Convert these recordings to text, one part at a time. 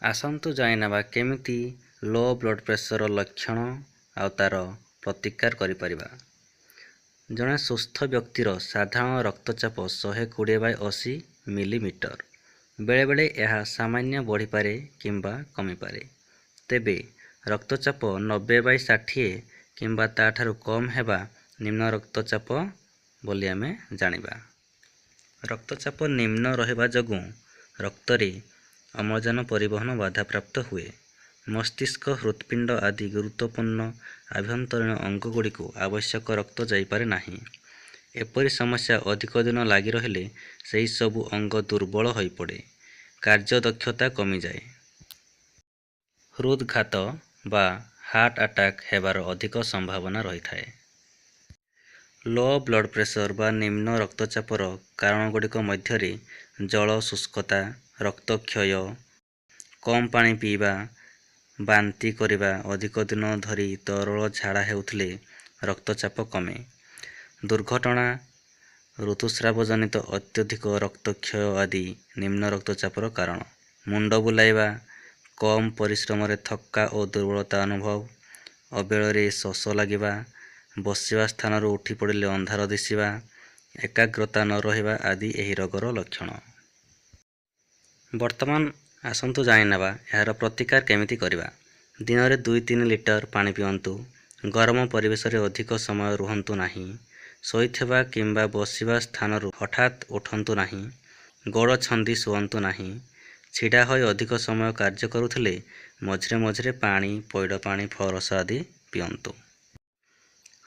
ଆସନ୍ତୁ ଜାଣିନେବା କେମିତି ଲୋ ବ୍ଲଡ଼ ପ୍ରେସରର ଲକ୍ଷଣ ଆଉ ତା'ର ପ୍ରତିକାର କରିପାରିବା। ଜଣେ ସୁସ୍ଥ ବ୍ୟକ୍ତିର ସାଧାରଣ ରକ୍ତଚାପ 120/80 ମିଲିମିଟର। ବେଳେବେଳେ ଏହା ସାମାନ୍ୟ ବଢ଼ିପାରେ କିମ୍ବା କମିପାରେ। ତେବେ ରକ୍ତଚାପ 90/60 କିମ୍ବା ତା'ଠାରୁ କମ୍ ହେବା ନିମ୍ନ ରକ୍ତଚାପ ବୋଲି ଆମେ ଜାଣିବା। ରକ୍ତଚାପ ନିମ୍ନ ରହିବା ଯୋଗୁଁ ରକ୍ତରେ ଅମ୍ଳଜାନ ପରିବହନ ବାଧାପ୍ରାପ୍ତ ହୁଏ। ମସ୍ତିଷ୍କ, ହୃତ୍ପିଣ୍ଡ ଆଦି ଗୁରୁତ୍ୱପୂର୍ଣ୍ଣ ଆଭ୍ୟନ୍ତରୀଣ ଅଙ୍ଗଗୁଡ଼ିକୁ ଆବଶ୍ୟକ ରକ୍ତ ଯାଇପାରେ ନାହିଁ। ଏପରି ସମସ୍ୟା ଅଧିକ ଦିନ ଲାଗି ରହିଲେ ସେହିସବୁ ଅଙ୍ଗ ଦୁର୍ବଳ ହୋଇପଡ଼େ, କାର୍ଯ୍ୟଦକ୍ଷତା କମିଯାଏ। ହୃଦଘାତ ବା ହାର୍ଟ ଆଟାକ୍ ହେବାର ଅଧିକ ସମ୍ଭାବନା ରହିଥାଏ। ଲୋ ବ୍ଲଡ଼ ପ୍ରେସର ବା ନିମ୍ନ ରକ୍ତଚାପର କାରଣଗୁଡ଼ିକ ମଧ୍ୟରେ ଜଳ ଶୁଷ୍କତା, ରକ୍ତକ୍ଷୟ, କମ୍ ପାଣି ପିଇବା, ବାନ୍ତି କରିବା, ଅଧିକ ଦିନ ଧରି ତରଳ ଝାଡ଼ା ହେଉଥିଲେ ରକ୍ତଚାପ କମେ, ଦୁର୍ଘଟଣା, ଋତୁସ୍ରାବଜନିତ ଅତ୍ୟଧିକ ରକ୍ତକ୍ଷୟ ଆଦି ନିମ୍ନ ରକ୍ତଚାପର କାରଣ। ମୁଣ୍ଡ ବୁଲାଇବା, କମ୍ ପରିଶ୍ରମରେ ଥକ୍କା ଓ ଦୁର୍ବଳତା ଅନୁଭବ, ଅବେଳରେ ଶୋଷ ଲାଗିବା, ବସିବା ସ୍ଥାନରୁ ଉଠି ପଡ଼ିଲେ ଅନ୍ଧାର ଦିଶିବା, ଏକାଗ୍ରତା ନ ରହିବା ଆଦି ଏହି ରୋଗର ଲକ୍ଷଣ। ବର୍ତ୍ତମାନ ଆସନ୍ତୁ ଜାଣିନେବା ଏହାର ପ୍ରତିକାର କେମିତି କରିବା। ଦିନରେ 2-3 ଲିଟର ପାଣି ପିଅନ୍ତୁ। ଗରମ ପରିବେଶରେ ଅଧିକ ସମୟ ରୁହନ୍ତୁ ନାହିଁ। ଶୋଇଥିବା କିମ୍ବା ବସିବା ସ୍ଥାନରୁ ହଠାତ୍ ଉଠନ୍ତୁ ନାହିଁ। ଗୋଡ଼ ଛନ୍ଦି ଶୁଅନ୍ତୁ ନାହିଁ। ଛିଡ଼ା ହୋଇ ଅଧିକ ସମୟ କାର୍ଯ୍ୟ କରୁଥିଲେ ମଝିରେ ମଝିରେ ପାଣି, ପଇଡ଼ ପାଣି, ଫଳରସ ଆଦି ପିଅନ୍ତୁ।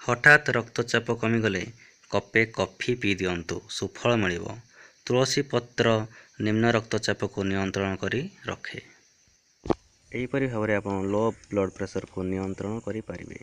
ହଠାତ୍ ରକ୍ତଚାପ କମିଗଲେ କପେ କଫି ପିଇ ଦିଅନ୍ତୁ, ସୁଫଳ ମିଳିବ। ତୁଳସୀ ପତ୍ର ନିମ୍ନ ରକ୍ତଚାପକୁ ନିୟନ୍ତ୍ରଣ କରି ରଖେ। ଏହିପରି ଭାବରେ ଆପଣ ଲୋ ବ୍ଲଡ଼ ପ୍ରେସରକୁ ନିୟନ୍ତ୍ରଣ କରିପାରିବେ।